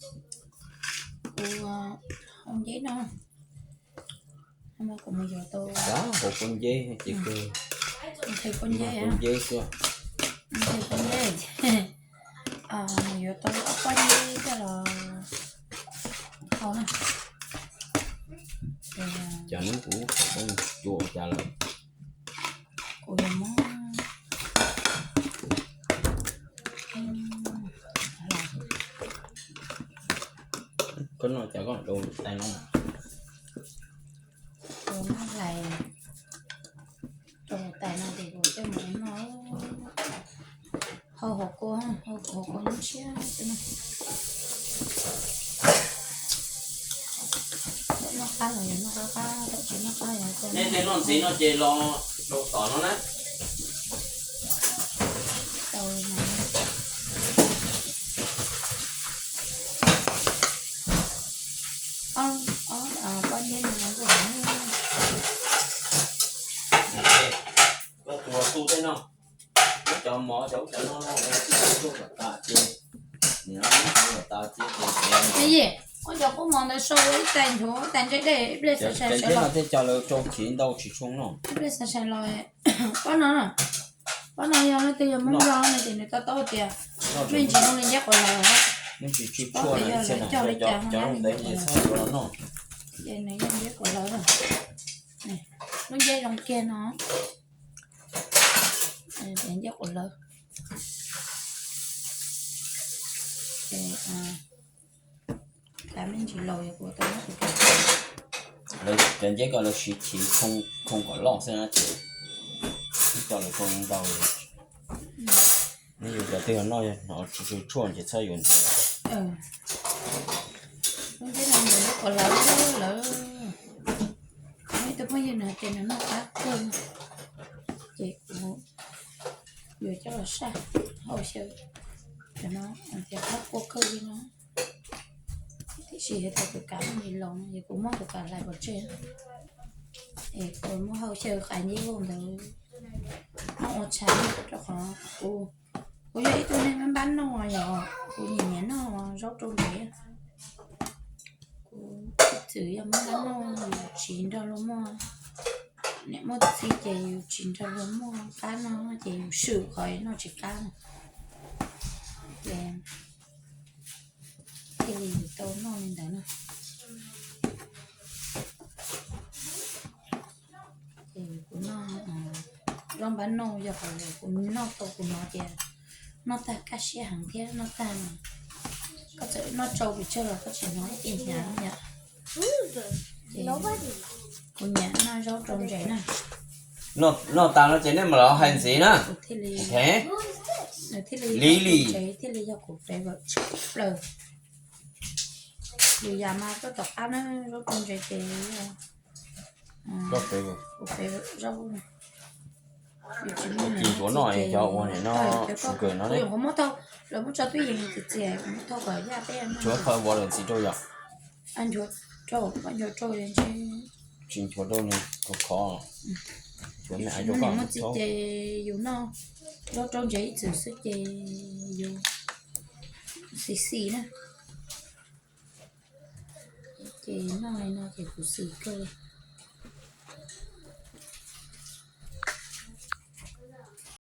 Kuv hau nceb no, kuv mus yuav tau, kuv pua nceb ces nqhis pua nceb, pua nceb xwb, nqhis pua nceb, mus yuav tau ob pob nceb coj los hau na. Cas hnub kuv cua ua cas lawm. Kuv yuav muab, koj noj cas koj rau tais no, kuv muab hlais rau tais no ces kuv coj mus noj. Hau hauv kua, hau hauv kua nyob siab xwb na. Noj qab los yog noj qab qab, thaum tsis noj qab yog nej tej noj ntxiv no ces los rau tom no na. Pob nceb no kuj, koj tus tus tej no, cov mov cov ub cov no, ua kom tas ces, ua kom tas ces, koj cov qub mov ntawd sau ua ib tais nchuav ib tais ntsej dej ib pliag xav sai sawv los, tej cov lawv rau chiv ntau tsis tshua no, ib pliag xav sai los. Pob no, pob no yog leej twg yog Hmoob Nplog no ces nws to taub tias me ntsis zoo li nceb quav lawv, me ntsis tsis tshua, yog lawv cog li cas no, cov ntawd ces txhob yuav los noj. Ces nws yog nceb quav lawv, lub nceb zoo kiag no, nceb quav lawv. Ces me ntsis laus yog kuv tau, cov nceb ko lawv siv chiv khoo kom loj xwb na ces coj lawv khoo ntau li. Nej yuav cov twg los noj, tsis tshua ces txhob yuav ntxiv. Lub nceb no nws quav lawv lawv, muaj ib tug phooj ywg nws hais tias nws noj qab kawg, ces kuv yuav coj los saj hau xyaw, cov no tias qab kua kawg li no. Tiam sis yog tias tus kav me ntsis laus no ces kuv muab tus kav hlais pov tseg, es kuv muab hau xyaw qais nceb vauj ntawd noj ua tshav, rau qhov kuv, kuv yog ib tug neeg npab noj, yog kuv nyiam nyiam noj zaub rau ntsev. Kuv ib txwm yog npab noj yus tsis nrog luag muaj, niam muaj txiv ces yus tsis nrog luag muaj qab no ces yus swm qhov noj tsis qab no, ces thiaj li tau noj li ntawd na. Ces kuv noj zaub npab noj, yog kuv noj tau kuv hnov tias noj tag kaj siab heev thiab noj tag, koj txawm noj tsau pes tsawg los koj tsis hnov ib ce hnyav yom. Ces kuv nyiam noj zaub rau ntsev na. Noj tas no ces nej mam los hais ntxiv na. Nws thiaj li, Lily, thiaj li yog kuv favorite tshaj plaws. Lwm yam mas koj tom qab na, zaub rau ntsev ces kuv favorite zaub. Yus tsis muaj, cig ntsuav noj cov ua nim no, sugar no, kuv muab thau, lawv muab tso twj yees txias txias, kuv muab thau kom yaj peb noj. Nchuav qhov vov lawm ntxiv rau yom. Nchuav rau, koj nchuav rau ntshe, tsis nchuav rau nws khov khov. Nchuav me aiv rau koj muaj txiv ces yus noj zaub rau ntsev ib txwm xwb ces yus xis xis na. Ces noj li no ces kuv xis kawg.